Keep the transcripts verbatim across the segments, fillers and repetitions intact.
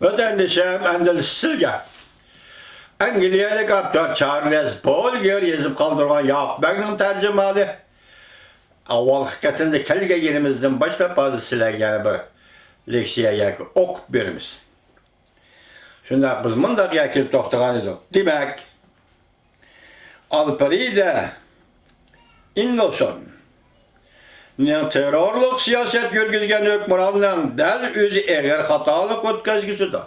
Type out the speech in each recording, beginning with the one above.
ۋەتەندىشىم، ئەمدى سىزگە ئەنگلىيەلىك ئاپتور چارلىز بولگېر يېزىپ قالدۇرغان ياقۇپ بەگنىڭ تەرجىمىھالى ئاۋۋالقى قېتىمدا كەلگەن يېرىمىزدىن باشلاپ، ھازىر سىلەرگە يەنە بىر لېكسىيە ياكى ئوقۇپ بېرىمىز. شۇنداق، بىز مۇنداق يەرگە كېلىپ توختىغان ئىدۇق. دېمەك، ئالفرېدە ئېننېلسوننىڭ تېررورلۇق سىياسەت يۈرگۈزگەن ھۆكۈمراننىڭ دەل ئۆزى ئېغىر خاتالىق ئۆتكەزگۈچىدۇر.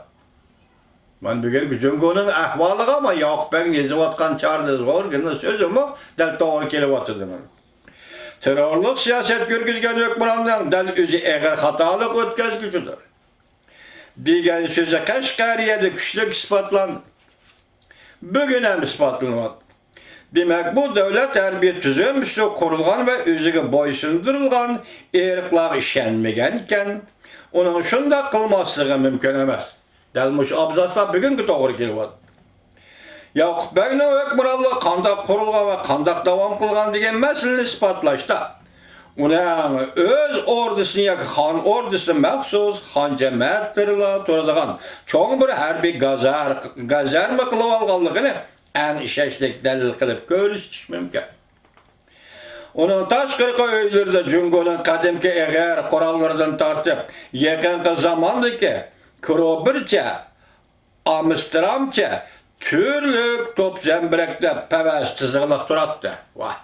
مانا بۈگۈنكى جۇڭگونىڭ ئەھۋالىغا، مانا ياقۇپ بەگنى يېزىۋاتقان چارلىز بولگېرنىڭ سۆزىمۇ دەل توغرا كېلىۋاتىدۇ مانا. تېررورلۇق سىياسەت يۈرگۈزگەن ھۆكۈمراننىڭ دەل ئۆزى ئېغىر خاتالىق ئۆتكەزگۈچىدۇر دېگەن سۆزى قەشقەرىيەدە كۈچلۈك ئىسپاتلاندى. بۈگۈن ھەم ئىسپاتلىنىۋاتىدۇ. دېمەك، بۇ دۆلەت ھەربىي تۈزۈلمىسى قۇرۇلغان ۋە ئۆزىگە بويسۇندۇرۇلغان ئىرقلارغا ئىشەنمىگەن ئىكەن، ئۇنىڭ شۇنداق قىلماسلىقى مۇمكىن ئەمەس. دەل مۇشۇ ئابزاسلار بۈگۈنگە توغرا كېلىۋاتىدۇ. ياقۇپ بەگنىڭ ھۆكۈمرانلىقى قانداق قۇرۇلغان ۋە قانداق داۋام قىلغان دېگەن مەسىلىنى ئىسپاتلاشتا، ئۇنىڭ ئۆز ئوردىسىنى ياكى خان ئوردىسىنى مەخسۇس خان جەمەتلىرىلا تۇرىدىغان چوڭ بىر ھەربىي گازار-، گازارما قىلىۋالغانلىقىنى ئەڭ ئىشەنچلىك دەلىل قىلىپ كۆرسىتىش مۇمكىن. ئۇنىڭ تاشقىرىقى ئۆيلىرىدە جۇڭگونىڭ قەدىمكى ئېغىر قوراللىرىدىن تارتىپ، يېقىنقى زاماندىكى كروبىرچە، ئامسترامچە تۈرلۈك توپ زەمبىرەكلەر پەۋەس تىزىغلىق تۇراتتى. ۋاھ!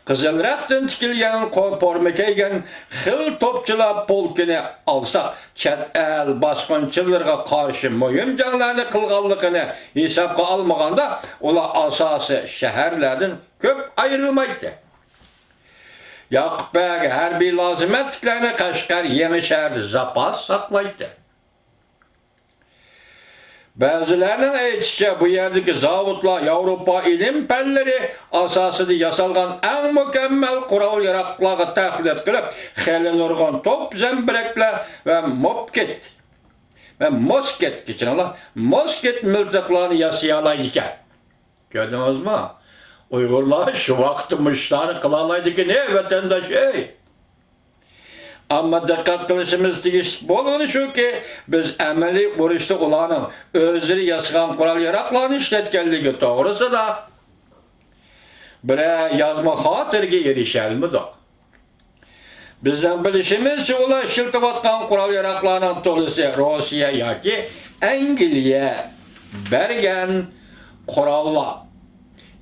قىزىل رەختتىن تىكىلگەن قو-، پورما كىيگەن خىل توپچىلار پولكىنى ئالساق، چەت ئەل باسقۇنچىلىرىغا قارشى مۇھىم جەڭلەرنى قىلغانلىقىنى ھېسابقا ئالمىغاندا، ئۇلار ئاساسىي شەھەرلەردىن كۆپ ئايرىلمايتتى. ياقۇپ بەگ ھەربىي لازىمەتلىكلەرنى قەشقەر يېڭى شەھەردە زاپاس ساقلايتتى. بەزىلەرنىڭ ئېيتىشىچە، بۇ يەردىكى زاۋۇتلار ياۋروپا ئىلىم پەنلىرى ئاساسىدا ياسالغان ئەڭ مۇكەممەل قورال-ياراغلارغا تەقلىد قىلىپ، خېلى نۇرغۇن توپ زەمبىرەكلەر ۋە موپكېت ۋە موسكېت، كەچۈرۈڭلار، موسكېت مىلتىقلارنى ياسىيالايدىكەن. كۆردىڭىزمۇ؟ ئۇيغۇرلار شۇ ۋاقىتتا مۇشۇلارنى قىلالايدىكىنى، ۋەتەنداش، ئەي! ئەمما دىققەت قىلىشىمىز تېگىشلىك بولغىنى شۇكى، بىز ئەمەلىي ئۇرۇشتا ئۇلارنىڭ ئۆزلىرى ياسىغان قورال-ياراغلارنى ئىشلەتكەنلىكى توغرىسىدا بىرەر يازما خاتىرىگە ئېرىشەلمىدۇق. بىزنىڭ بىلىشىمىزچە، ئۇلار ئىشلىتىۋاتقان قورال-ياراغلارنىڭ تولىسى روسىيە ياكى ئەنگلىيە بەرگەن قوراللار.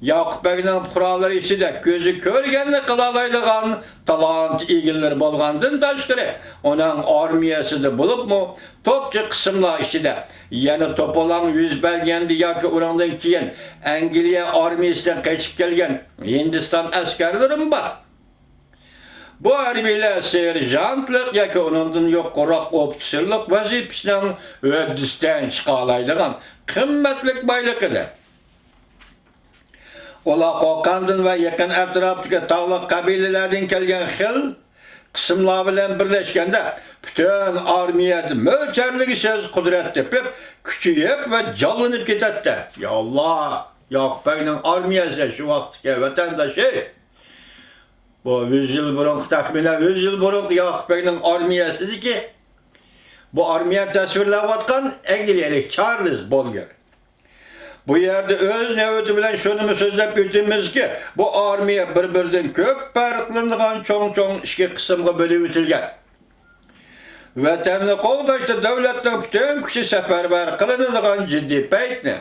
ياقۇپ بەگنىڭ پۇقرالىرى ئىچىدە كۆزى كۆرگەننى قىلالايدىغان تالانت ئىگىلىرى بولغاندىن تاشقىرى، ئۇنىڭ ئارمىيەسىدە بولۇپمۇ توپچى قىسىملار ئىچىدە يەنە توپىلاڭ يۈز بەرگەندە ياكى ئۇنىڭدىن كېيىن ئەنگلىيە ئارمىيەسىدىن قېچىپ كەلگەن ھىندىستان ئەسكەرلىرىمۇ بار. بۇ ھەربىيلەر سېرژانتلىق ياكى ئۇنىڭدىن يۇقىرىراق ئوفىتسېرلىق ۋەزىپىسىنىڭ ھۆددىسىدىن چىقالايدىغان قىممەتلىك بايلىق ئىدى. ئۇلار قوقاندىن ۋە يېقىن ئەتراپتىكى تاغلىق قەبىلىلەردىن كەلگەن خىل قىسىملار بىلەن بىرلەشكەندە، پۈتۈن ئارمىيەدە مۆلچەرلىگۈسىز قۇدرەت تېپىپ، كۈچىيىپ ۋە جانلىنىپ كېتەتتى. يا ئاللا! ياقۇپ بەگنىڭ ئارمىيەسى شۇ ۋاقىتتىكى ۋەتەنداشى، بۇ يۈز يىل بۇرۇنقى، تەخمىنەن يۈز يىل بۇرۇنقى ياقۇپ بەگنىڭ ئارمىيەسىدىكى بۇ ئارمىيە تەسۋىرلەۋاتقان ئەنگلىيەلىك چارلىز بولگېر. بۇ يەردە ئۆز نۆۋىتى بىلەن شۇنىمۇ سۆزلەپ ئۆتىمىزكى، بۇ ئارمىيە بىر-بىرىدىن كۆپ پەرقلىنىدىغان چوڭ-چوڭ ئىككى قىسىمغا بۆلۈۋېتىلگەن. ۋەتەننى قوغداشتا دۆلەتنىڭ پۈتۈن كۈچى سەپەرۋەر قىلىنىدىغان جىددىي پەيتنى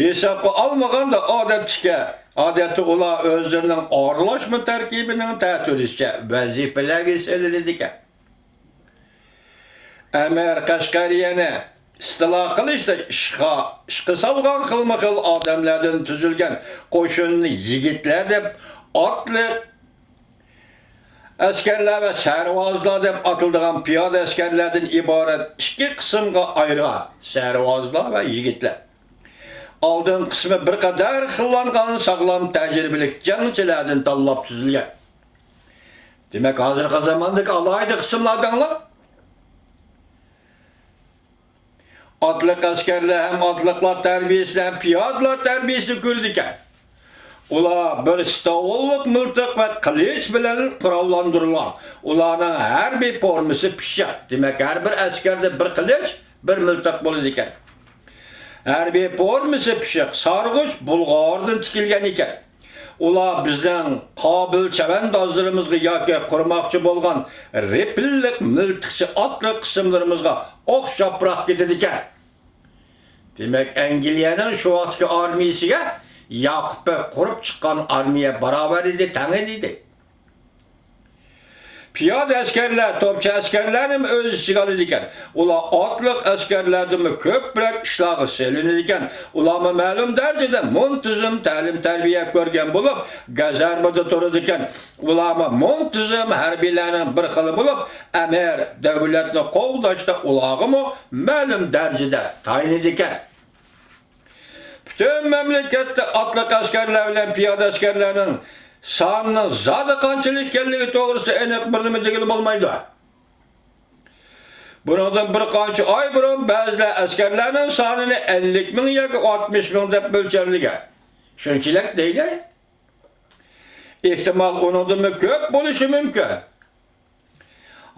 ھېسابقا ئالمىغاندا، ئادەتتىكى، ئادەتتە ئۇلار ئۆزلىرىنىڭ ئارىلاشما تەركىبىنىڭ تەتۈرىسىچە ۋەزىپىلەرگە سېلىنىدىكەن. ئەمىر قەشقەرىيەنى ئىستىلا قىلىشتا ئىشقا، ئىشقا سالغان خىلمۇ خىل ئادەملەردىن تۈزۈلگەن قوشۇننى يىگىتلەر دەپ، ئاتلىق ئەسكەرلەر ۋە سەرۋازلار دەپ ئاتىلىدىغان پىيادە ئەسكەرلەردىن ئىبارەت ئىككى قىسىمغا ئايرىغان، سەرۋازلار ۋە يىگىتلەر. ئالدىنقى قىسمى بىر قەدەر خىللانغان ساغلام تەجرىبىلىك جەڭچىلەردىن تاللاپ تۈزۈلگەن. دېمەك، ھازىرقى زاماندىكى ئالاھىدە قىسىملار دەڭلار. ئاتلىق ئەسكەرلەر ھەم ئاتلىقلار تەربىيەسىنى ھەم پىيادىلار تەربىيەسىنى كۆرىدىكەن. ئۇلار بىر ستاۋۇللۇق مىلتىق ۋە قىلىچ بىلەن قوراللاندۇرۇلغان. ئۇلارنىڭ ھەربىي فورمىسى پىششىق. دېمەك، ھەر بىر ئەسكەردە بىر قىلىچ، بىر مىلتىق بولىدىكەن. ھەربىي فورمىسى پىششىق، سارغۇچ بۇلغاردىن تىكىلگەن ئىكەن. ئۇلار بىزنىڭ قابىل چەۋەندازلىرىمىزغا ياكى قۇرماقچى بولغان رېپىللىق مىلتىقچى ئاتلىق قىسىملىرىمىزغا ئوخشاپراق كېتىدىكەن. دېمەك، ئەنگلىيەنىڭ شۇ ۋاقىتتىكى ئارمىيىسىگە ياقۇپ بەگ قۇرۇپ چىققان ئارمىيە باراۋەر ئىدى، تەڭ ئىدى. پىيادە ئەسكەرلەر توپچى ئەسكەرلەرنىمۇ ئۆز ئىچىگە ئالىدىكەن. ئۇلار ئاتلىق ئەسكەرلەردىنمۇ كۆپرەك ئىشلارغا سېلىنىدىكەن. ئۇلارمۇ مەلۇم دەرىجىدە مۇنتىزىم تەلىم-تەربىيە كۆرگەن بولۇپ، گازارمىدا تۇرىدىكەن. ئۇلارمۇ مۇنتىزىم ھەربىيلەرنىڭ بىر خىلى بولۇپ، ئەمىر دۆلەتنى قوغداشتا ئۇلارغىمۇ مەلۇم دەرىجىدە تايىنىدىكەن. پۈتۈن مەملىكەتتە ئاتلىق ئەسكەرلەر بىلەن پىيادە ئەسكەرلەرنىڭ سانىنىڭ زادى قانچىلىك ئىكەنلىكى توغرىسىدا ئېنىق بىرنېمە دېگىلى بولمايدۇ. بۇنىڭدىن بىر قانچە ئاي بۇرۇن بەزىلەر ئەسكەرلەرنىڭ سانىنى ئەللىك مىڭ ياكى ئاتمىش مىڭ دەپ ئۆلچەرلىگەن. شۇنچىلىك دەيلى. ئېھتىمال ئۇنىڭدىنمۇ كۆپ بولۇشى مۇمكىن.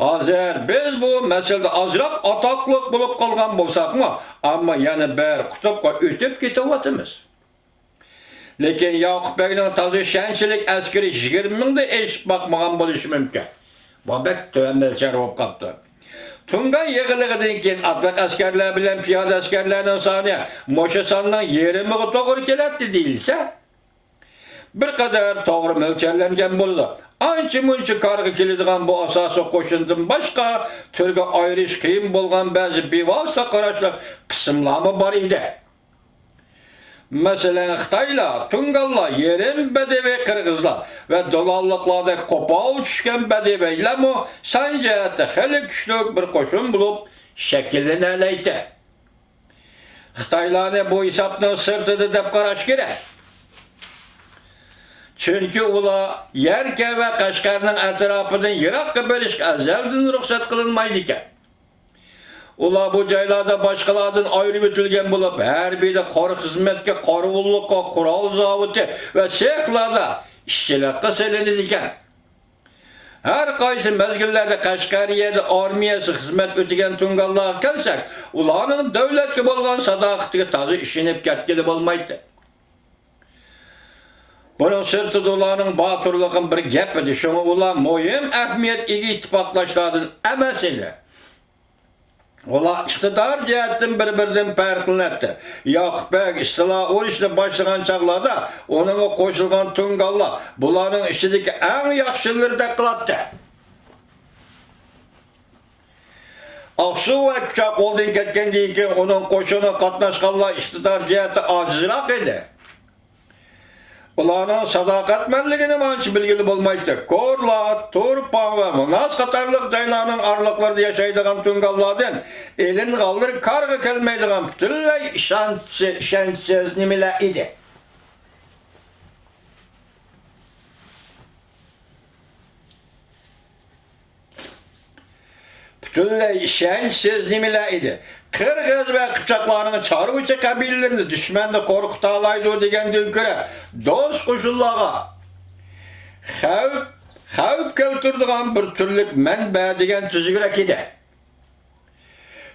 ھازىر بىز بۇ مەسىلىدە ئازراق ئاتاقلىق بولۇپ قالغان بولساقمۇ، ئەمما يەنە بىر قۇتۇپقا ئۆتۈپ كېتىۋاتىمىز. لېكىن ياقۇپ بەگنىڭ تازا ئىشەنچلىك ئەسكىرى يىگىرمە مىڭدىن ئېشىپ باقمىغان بولۇشى مۇمكىن. بۇ بەك تۆۋەن مۆلچەر بولۇپ قاپتۇ. تۇڭگان يىغىلىقىدىن كېيىن ئاتلىق ئەسكەرلەر بىلەن پىيادە ئەسكەرلەرنىڭ سانى مۇشۇ ساننىڭ يېرىمىغا توغرا كېلەتتى دېيىلسە، بىر قەدەر توغرا مۆلچەرلەنگەن بولىدۇ. ئانچە-مۇنچە كارغا كېلىدىغان بۇ ئاساسىي قوشۇندىن باشقا، تۈرگە ئايرىش قىيىن بولغان بەزى بىۋاسىتە قاراشلىق قىسىملارمۇ بار ئىدى. مەسىلەن، خىتايلار، تۇڭگانلار، يېرىم بەدىۋى قىرغىزلار ۋە دولانلىقلاردەك قوپال چۈشكەن بەدىۋىلەرمۇ سان جەھەتتە خېلى كۈچلۈك بىر قوشۇن بولۇپ شەكىللىنەلەيتتى. خىتايلارنى بۇ ھېسابنىڭ سىرتىدا دەپ قاراش كېرەك. چۈنكى ئۇلار يەركەن ۋە قەشقەرنىڭ ئەتراپىدىن يىراققا بېرىشقا ئەزەلدىن رۇخسەت قىلىنمايدىكەن. ئۇلار بۇ جايلاردا باشقىلاردىن ئايرىۋېتىلگەن بولۇپ، ھەربىيدە قارا خىزمەتكە، قارىۋۇللۇققا، قورال زاۋۇتى ۋە سېخلاردا ئىشچىلىققا سېلىنىدىكەن. ھەر قايسى مەزگىللەردە قەشقەرىيەدە ئارمىيەسى خىزمەت ئۆتىگەن تۇڭگانلارغا كەلسەك، ئۇلارنىڭ دۆلەتكە بولغان ساداقىتىگە تازا ئىشىنىپ كەتكىلى بولمايتتى. بۇنىڭ سىرتىدا ئۇلارنىڭ باتۇرلۇقىمۇ بىر گەپ ئىدى، شۇڭا ئۇلار مۇھىم ئەھمىيەتكە ئىگە ئىتتىپاقداشلاردىن ئەمەس ئىدى. ئۇلار ئىقتىدار جەھەتتىن بىر-بىرىدىن پەرقلىنەتتى. ياقۇپ بەگ ئىستىلا ئۇرۇشنى باشلىغان چاغلاردا ئۇنىڭغا قوشۇلغان تۇڭگانلار بۇلارنىڭ ئىچىدىكى ئەڭ ياخشىلىرىدەك قىلاتتى. ئاقسۇ ۋە كۇچا قولدىن كەتكەندىن كېيىن ئۇنىڭ قوشۇنىغا قاتناشقانلار ئىقتىدار جەھەتتە ئاجىزراق ئىدى. ئۇلارنىڭ ساداقەتمەنلىكىنىمۇ ئانچە بىلگىلى بولمايتتى. كورلا، تۇرپان ۋە مۇناس قاتارلىق جايلارنىڭ ئارىلىقلىرىدا ياشايدىغان تۇڭگانلاردىن ئېلىنغانلىرى كارغا كەلمەيدىغان پۈتۈنلەي ئىشەنچ-، ئىشەنچسىز نېمىلەر ئىدى. پۈتۈنلەي ئىشەنچسىز نېمىلەر ئىدى. قىرغىز ۋە قىپچاقلارنىڭ چارۋىچى قەبىلىلىرىنى دۈشمەندە قورقۇتالايدۇ دېگەندىن كۆرە، دوست قوشۇنلارغا خەۋپ، خەۋپ كەلتۈرىدىغان بىر تۈرلۈك مەنبە دېگەن تۈزۈكرەك ئىدى.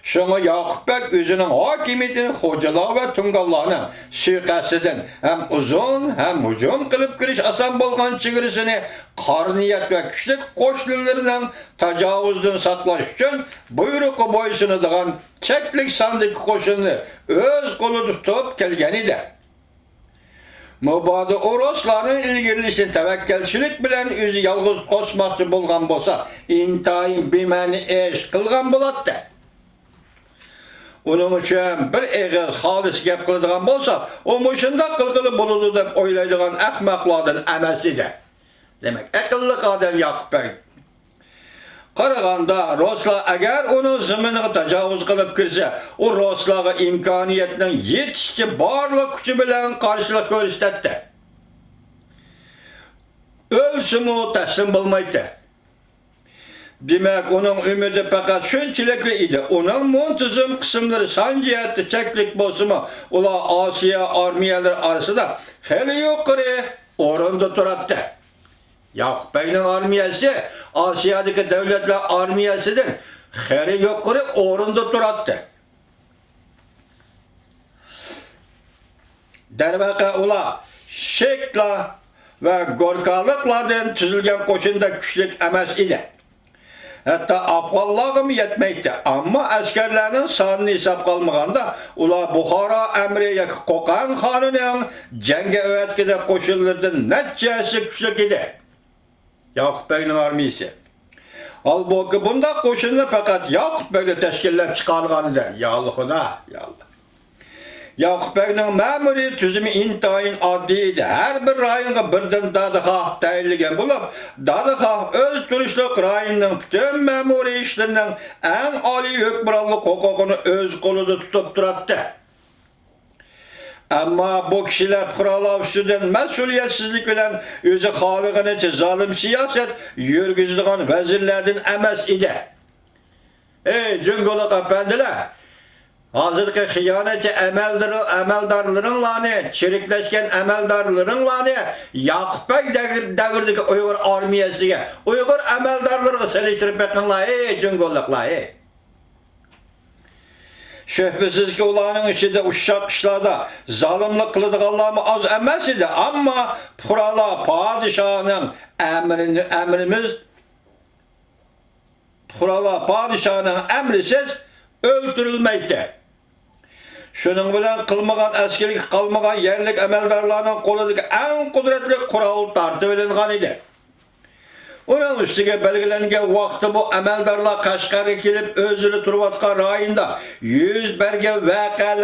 شۇڭا ياقۇپ بەگ ئۆزىنىڭ ھاكىمىيىتىنى خوجىلار ۋە تۇڭگانلارنىڭ سۇيىقەستىدىن ھەم ئۇزۇن، ھەم ھۇجۇم قىلىپ كىرىش ئاسان بولغان چېگرىسىنى قارا نىيەت ۋە كۈچلۈك قوشنىلىرىنىڭ تاجاۋۇزىدىن ساقلاش ئۈچۈن بۇيرۇققا بويسۇنىدىغان چەكلىك ساندىكى قوشۇننى ئۆز قولىدا تۇتۇپ كەلگەن ئىدى. مۇبادا ئۇ رۇسلارنىڭ ئىلگىرىلىشىنى تەۋەككەلچىلىك بىلەن ئۆزى يالغۇز توسماقچى بولغان بولسا، ئىنتايىن بىمەنە ئىش قىلغان بولاتتى. ئۇنىڭ ئۈچۈن بىر ئېغىز خالىس گەپ قىلىدىغان بولسا، ئۇ مۇشۇنداق قىلغىلى بولىدۇ دەپ ئويلايدىغان ئەخمەقلاردىن ئەمەس ئىدى. دېمەك، ئەقىللىق ئادەم ياقۇپ بەگ. قارىغاندا، رۇسلار ئەگەر ئۇنىڭ زېمىنىغا تاجاۋۇز قىلىپ كىرسە، ئۇ رۇسلارغا ئىمكانىيەتنىڭ يېتىشىچە بارلىق كۈچى بىلەن قارشىلىق كۆرسىتەتتى. ئۆلسىمۇ تەسلىم بولمايتتى. دېمەك، ئۇنىڭ ئۈمىدى پەقەت شۇنچىلىكلا ئىدى. ئۇنىڭ مۇنتىزىم قىسىملىرى سان جەھەتتە چەكلىك بولسىمۇ، ئۇلار ئاسىيا ئارمىيەلىرى ئارىسىدا خېلى يۇقىرى ئورۇندا تۇراتتى. ياقۇپ بەگنىڭ ئارمىيەسى ئاسىيادىكى دۆلەتلەر ئارمىيەسىدىن خېلى يۇقىرى ئورۇندا تۇراتتى. دەرۋەقە، ئۇلار شېكلار ۋە گوركالىقلاردىن تۈزۈلگەن قوشۇندەك كۈچلۈك ئەمەس ئىدى. ھەتتا ئافغانلارغىمۇ يەتمەيتتى. ئەمما ئەسكەرلەرنىڭ سانىنى ھېسابقا ئالمىغاندا، ئۇلار بۇخارا ئەمىرى ياكى قوقەن خانىنىڭ جەڭگە ئەۋەتكۈدەك قوشۇنلىرىدىن نەچچە ھەسسە كۈچلۈك ئىدى. ياقۇپ بەگنىڭ ئارمىيىسى. ھالبۇكى، بۇنداق قوشۇننى پەقەت ياقۇپ بەگلا تەشكىللەپ چىقارغانىدى. يا ئاللا خۇدا، يا ئاللا. ياقۇپ بەگنىڭ مەمۇرىي تۈزۈمى ئىنتايىن ئاددىي ئىدى. ھەر بىر رايونغا بىردىن دادىخاھ تەيىنلىگەن بولۇپ، دادىخاھ ئۆزى تۇرۇشلۇق رايوننىڭ پۈتۈن مەمۇرىي ئىشلىرىنىڭ ئەڭ ئالىي ھۆكۈمرانلىق ھوقۇقىنى ئۆز قولىدا تۇتۇپ تۇراتتى. ئەمما بۇ كىشىلەر پۇقرالار ئۈستىدىن مەسئۇلىيەتسىزلىك بىلەن ئۆزى خالىغىنىچە زالىم سىياسەت يۈرگۈزىدىغان ۋەزىرلەردىن ئەمەس ئىدى. ئەي جۇڭگولۇق ئەپەندىلەر! ھازىرقى خىيانەتچى ئەمەلدار-، ئەمەلدارلىرىڭلارنى، چىرىكلەشكەن ئەمەلدارلىرىڭلارنى ياقۇپ بەگ دەۋر-، دەۋرىدىكى ئۇيغۇر ئارمىيەسىگە، ئۇيغۇر ئەمەلدارلىرىغا سېلىشتۇرۇپ بېقىڭلار، ئەي جۇڭگولۇقلار، ئەي! شۈبھىسىزكى، ئۇلارنىڭ ئىچىدە ئۇششاق ئىشلاردا زالىملىق قىلىدىغانلارمۇ ئاز ئەمەس ئىدى، ئەمما پۇقرالار پادىشاھنىڭ ئەمرىنى، ئەمرىمىز پۇقرالار پادىشاھنىڭ ئەمرىسىز ئۆلتۈرۈلمەيتتى. شۇنىڭ بىلەن قىلمىغان ئەسكىلىكى قالمىغان يەرلىك ئەمەلدارلارنىڭ قولىدىكى ئەڭ قۇدرەتلىك قورال تارتىۋېلىنغان ئىدى. ئۇنىڭ ئۈستىگە بەلگىلەنگەن ۋاقىتتا بۇ ئەمەلدارلار قەشقەرگە كېلىپ، ئۆزلىرى تۇرۇۋاتقان رايوندا يۈز بەرگەن ۋەقەلەر